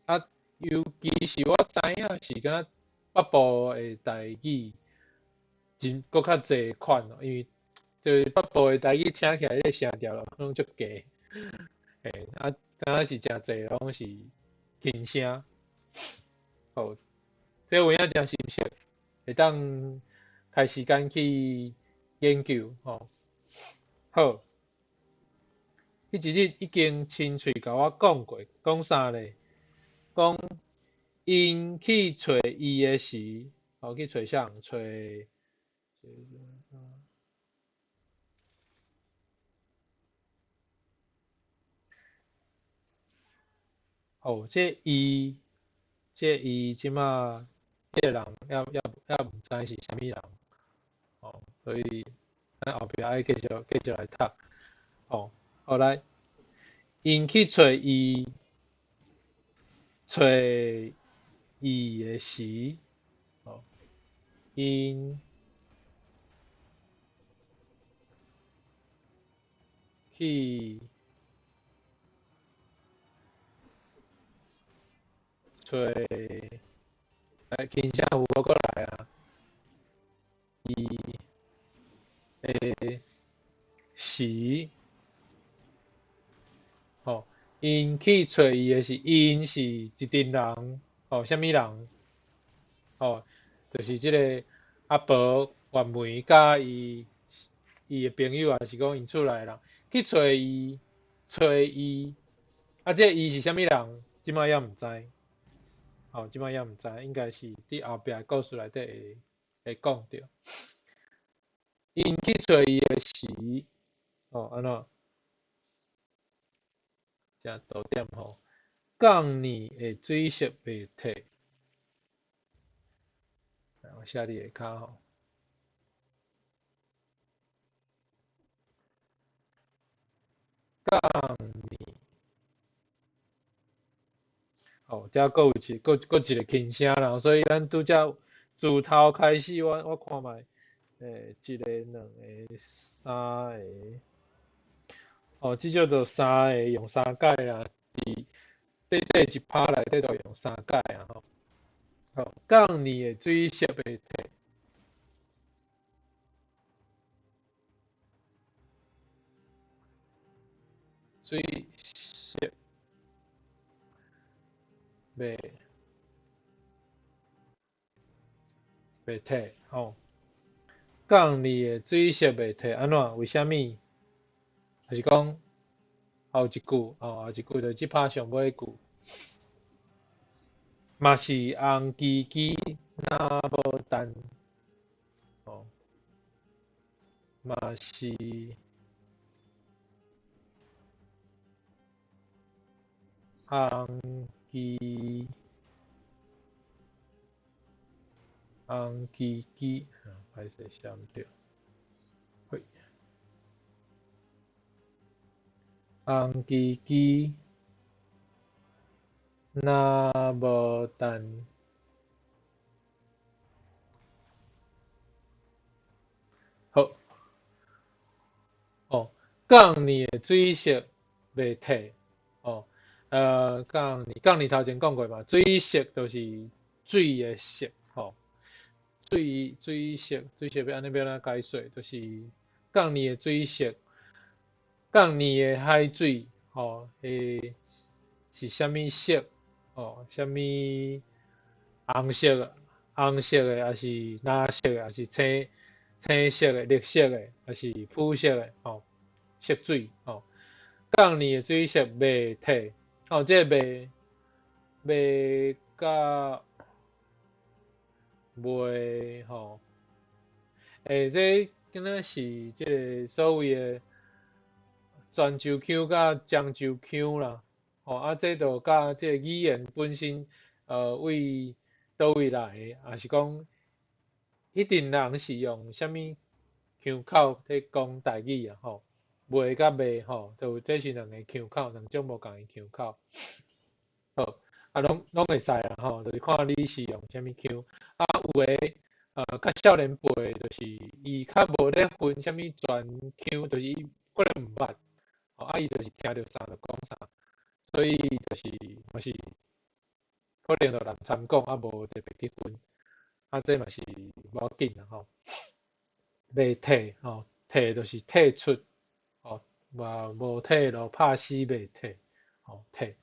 啊，尤其是我知影是敢若北部的台語真閣較濟款哦，因為就是北部的台語聽起來彼个聲調攏足低，嘿，啊，敢若是誠濟攏是輕聲。好，這有影誠深色，會當開時間去研究吼。好，彼一日已經親喙共我講過，講啥咧？講𪜶去揣伊的時，吼，去揣啥人？揣。哦，這伊，這伊這馬彼个人猶毋知是啥物人，哦，所以咱後壁愛繼續來讀，哦，好來，𪜶去揣伊，揣伊的時，哦，𪜶去揣，來，輕聲有無閣來啊？伊的時，吼，𪜶去揣伊的時，𪜶是一陣人，吼，啥物人？吼，就是這个阿婆月梅佮伊的朋友，抑是講𪜶厝內的人去揣伊，揣伊，啊，這个伊是啥物人？這馬猶毋知，吼，這馬猶毋知，應該是佇後壁故事內底會講著。𪜶去揣伊的時，吼，按怎？這逗點吼，仝年的水色袂退。我寫佇下跤吼。仝年，吼，遮閣有一閣閣一个輕聲啦，所以咱拄才自頭開始，我看覓，一个、兩个、三个，哦，至少就三个用三擺啦。佇短短一拍內底就用三擺啊吼。好，降年的水色袂退，水色袂退吼。降年的水色袂退，按怎？為啥物？還是講後一句，吼，後一句就這拍上尾句，嘛是紅吱吱，若無陳，吼，嘛是紅吱紅吱吱，歹勢寫毋著，嘿，紅吱吱，若無陳，好，哦，降年的水色袂退，哦，降年，降年頭前講過嘛，水色就是水的色，吼，水水色，水色欲按呢欲按怎解說？就是降年的水色，降年的海水，吼，是啥物色？吼，啥物紅色、紅色的，抑是藍色的，抑是青青色的、綠色的，抑是紫色的，吼，色水，吼，降年的水色袂退，吼，這個袂袂佮袂吼，這敢若是這个所謂的泉州腔佮漳州腔啦，吼，啊，這就佮這个語言本身，為佗位來的，抑是講彼陣人是用啥物腔口咧講台語啊？吼，袂佮袂吼，就這是兩个腔口，兩種無仝的腔口。好，啊，攏攏會使啦，吼，就是看你是用啥物腔。啊，有的較少年輩就是伊較無咧分啥物泉腔，就是伊可能毋捌，吼，啊，伊就是聽著啥就講啥，所以就是嘛是可能就人參講，啊，無特別去分，啊，這嘛是無要緊啦，吼。袂退，吼，退就是退出，吼，嘛無退路，拍死袂退，吼，退。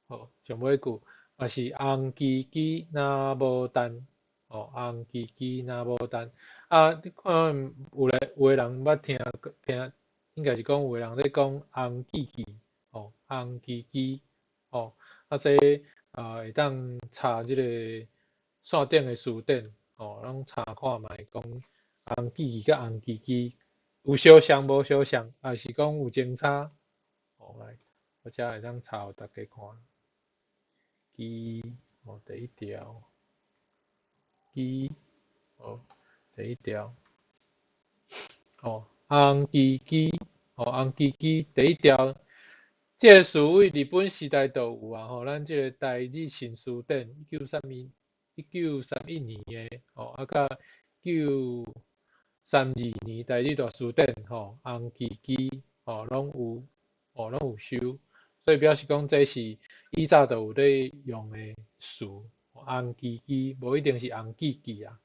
好，上尾句嘛是紅吱吱若無陳，吼，紅吱吱若無陳。啊，你看有咧有的人捌聽聽，應該是講有的人咧講紅吱吱，吼，紅吱吱，吼，啊，這會當查這個線頂的詞典，吼，攏查看覓講紅吱吱佮紅吱吱有相像無相像，抑是講有前差，吼，來，我遮會當查予大家看。吱，哦，第一條，吱，哦，第一條，哦，紅吱吱，哦，紅吱吱，第一條，這个詞佇日本時代就有啊，吼，咱這个台日新辭典，1931年的，吼，啊，佮1932年台日大辭典，吼，紅吱吱，吼，攏有，吼，攏有收，所以表示講這是以早就有咧用的詞，紅吱吱，無一定是紅吱吱啊，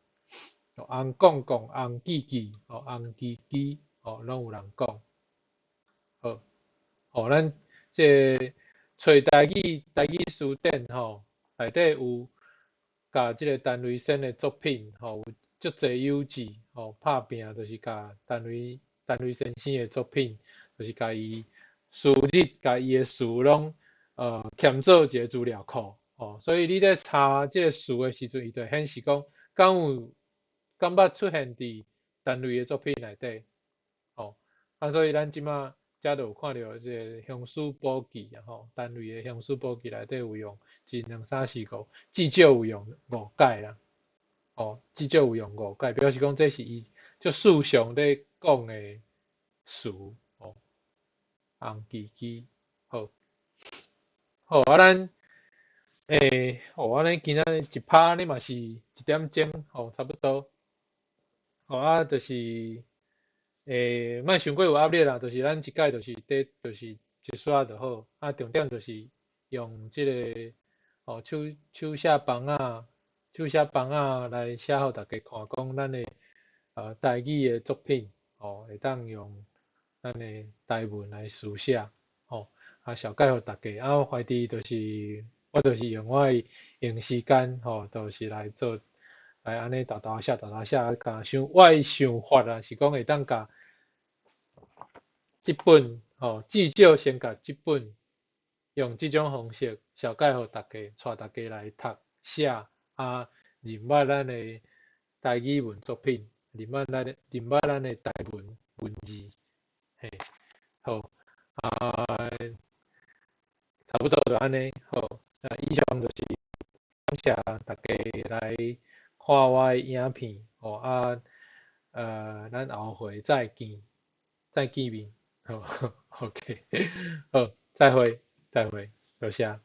紅摃摃、紅吱吱、吼，紅吱吱，吼，攏有人講。好，吼，咱這個揣台語台語詞典吼，內底有共這个陳雷先的作品，吼，有足濟有志，吼，拍拚就是共陳雷陳雷先生的作品，就是共伊詞日，共伊的詞攏兼做一个資料庫，吼，所以你咧查這个詞的時陣，伊就會顯示講，敢有敢捌出現佇陳雷的作品內底，吼，啊，所以咱這馬遮就有看著這个鄉事簿記啊，吼，陳雷的鄉事簿記內底有用一、兩、三、四、五，至少有用五擺啦，吼，至少有用五擺，表示講這是伊足時常咧講的詞，吼，紅吱吱，好，好，啊，咱，哦，按呢今仔日一拍呢嘛是一點鐘，吼，差不多。吼啊，就是，莫傷過有壓力啦，就是咱一擺就是短，就是一刷就好。啊，重點就是用這个吼手手寫枋仔，手寫枋仔來寫予大家看，講咱的台語的作品，吼，會當用咱的台文來書寫，吼，啊，紹介予大家。啊，懷佇就是我就是用我的閒時間，吼，就是來做。來按呢沓沓寫，沓沓寫，共想我的想法啊，是講會當共這本吼，至少先共這本用這種方式紹介予大家，帶大家來讀寫啊，認捌咱的台語文作品，認捌咱的台文文字，嘿，好，啊，差不多就按呢，好，啊，以上就是感謝大家來看我的影片，吼啊，咱後回再見，再見面，好，OK，好，再會，再會，多謝。